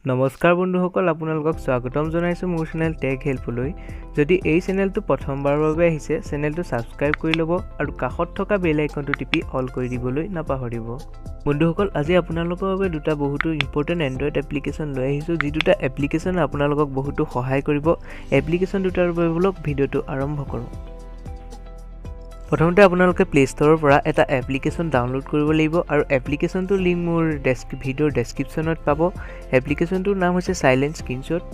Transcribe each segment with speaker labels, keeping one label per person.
Speaker 1: নমস্কাৰ বন্ধুসকল, আপোনালোকক স্বাগতম জনাইছোঁ মোৰ চেনেল টেক হেল্পলৈ। যদি এই চেনেলটো প্ৰথমবাৰৰ বাবে আহিছে, চেনেলটো ছাবস্ক্ৰাইব কৰি ল'ব আৰু কাষত থকা বেল আইকনটো টিপি অল কৰি দিবলৈ নাপাহৰিব। বন্ধুসকল, আজি আপোনালোকৰ বাবে দুটা বহুতো ইম্পৰ্টেণ্ট এণ্ড্ৰইড এপ্লিকেশ্যন লৈ আহিছোঁ, যি দুটা এপ্লিকেশ্যন আপোনালোকক বহুতো সহায় কৰিব। এপ্লিকেশ্যন দুটাৰ বাবে বোলক ভিডিঅ'টো আৰম্ভ কৰোঁ। প্ৰথমতে আপোনালোকে প্লে ষ্ট'ৰৰ পৰা এটা এপ্লিকেশ্যন ডাউনলোড কৰিব লাগিব আৰু এপ্লিকেশ্যনটোৰ লিংক মোৰ ভিডিঅ'ৰ ডেছক্ৰিপশ্যনত পাব। এপ্লিকেশ্যনটোৰ নাম হৈছে চাইলেণ্ট স্ক্ৰীনশ্বট।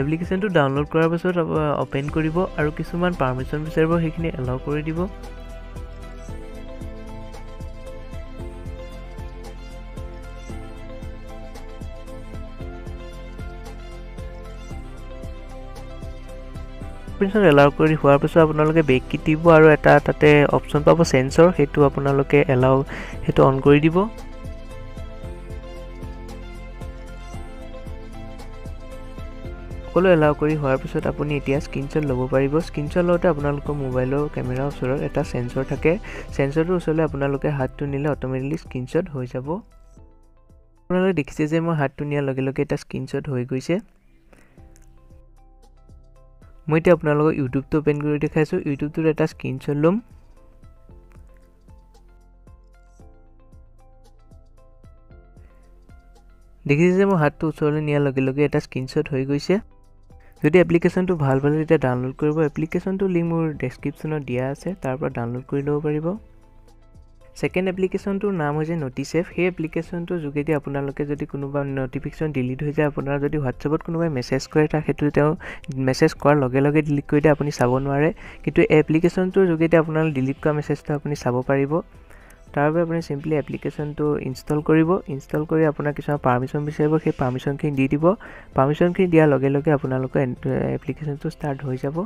Speaker 1: এপ্লিকেশ্যনটো ডাউনলোড কৰাৰ পাছত অ'পেন কৰিব আৰু কিছুমান পাৰ্মিশ্যন বিচাৰিব, সেইখিনি এলাউ কৰি দিব। পাৰ্মিশ্যন এলাউ কৰি হোৱাৰ পিছত আপোনালোকে বেক দিব আৰু এটা তাতে অপশ্যন পাব চেঞ্চৰ, সেইটো আপোনালোকে এলাউ সেইটো অন কৰি দিব। সকলো এলাউ কৰি হোৱাৰ পিছত আপুনি এতিয়া স্ক্ৰীনশ্বট ল'ব পাৰিব। স্ক্ৰীনশ্বট লওঁতে আপোনালোকৰ মোবাইলৰ কেমেৰাৰ ওচৰত এটা চেঞ্চৰ থাকে, চেঞ্চৰটোৰ ওচৰলৈ আপোনালোকে হাতটো নিলে অট'মেটিকলি স্ক্ৰীনশ্বট হৈ যাব। আপোনালোকে দেখিছে যে মই হাতটো নিয়াৰ লগে লগে এটা স্ক্ৰীনশ্বট হৈ গৈছে। মই এতিয়া আপোনালোকক ইউটিউবটো অ'পেন কৰি দেখাইছোঁ। ইউটিউবটোত এটা স্ক্ৰীনশ্বট ল'ম। দেখিছে যে মোৰ হাতটো ওচৰলৈ নিয়াৰ লগে লগে এটা স্ক্ৰীনশ্বট হৈ গৈছে। যদি এপ্লিকেশ্যনটো ভাল পালে তেতিয়া ডাউনলোড কৰিব। এপ্লিকেশ্যনটোৰ লিংক মোৰ ডেছক্ৰিপশ্যনত দিয়া আছে, তাৰ পৰা ডাউনলোড কৰি ল'ব পাৰিব। ছেকেণ্ড এপ্লিকেশ্যনটোৰ নাম হৈছে নটিচেফ। সেই এপ্লিকেশ্যনটোৰ যোগেদি আপোনালোকে যদি কোনোবা নটিফিকেশ্যন ডিলিট হৈ যায়, আপোনাৰ যদি হোৱাটছএপত কোনোবাই মেছেজ কৰে, তাক সেইটো তেওঁ মেছেজ কৰাৰ লগে লগে ডিলিট কৰি দিয়ে, আপুনি চাব নোৱাৰে। কিন্তু এই এপ্লিকেশ্যনটোৰ যোগেদি আপোনালোকে ডিলিট কৰা মেছেজটো আপুনি চাব পাৰিব। তাৰ বাবে আপুনি চিম্পলি এপ্লিকেশ্যনটো ইনষ্টল কৰিব। ইনষ্টল কৰি আপোনাৰ কিছুমান পাৰ্মিশ্যন বিচাৰিব, সেই পাৰ্মিশ্যনখিনি দি দিব। পাৰ্মিশ্যনখিনি দিয়াৰ লগে লগে আপোনালোকৰ এপ্লিকেশ্যনটো ষ্টাৰ্ট হৈ যাব।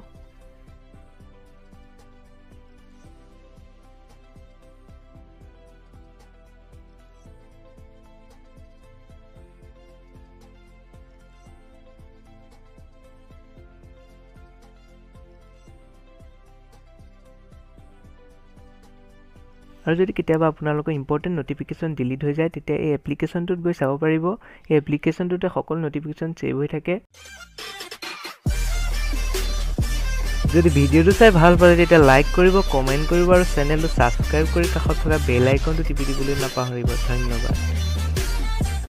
Speaker 1: আৰু যদি কেতিয়াবা আপোনালোকৰ ইম্পৰ্টেণ্ট নটিফিকেশ্যন ডিলিট হৈ যায়, তেতিয়া এই এপ্লিকেশ্যনটোত গৈ চাব পাৰিব। এই এপ্লিকেশ্যনটোতে সকলো নটিফিকেশ্যন ছেভ হৈ থাকে। যদি ভিডিঅ'টো চাই ভাল পালে তেতিয়া লাইক কৰিব, কমেণ্ট কৰিব আৰু চেনেলটো ছাবস্ক্ৰাইব কৰি কাষত থকা বেল আইকনটো টিপি দিবলৈ নাপাহৰিব। ধন্যবাদ।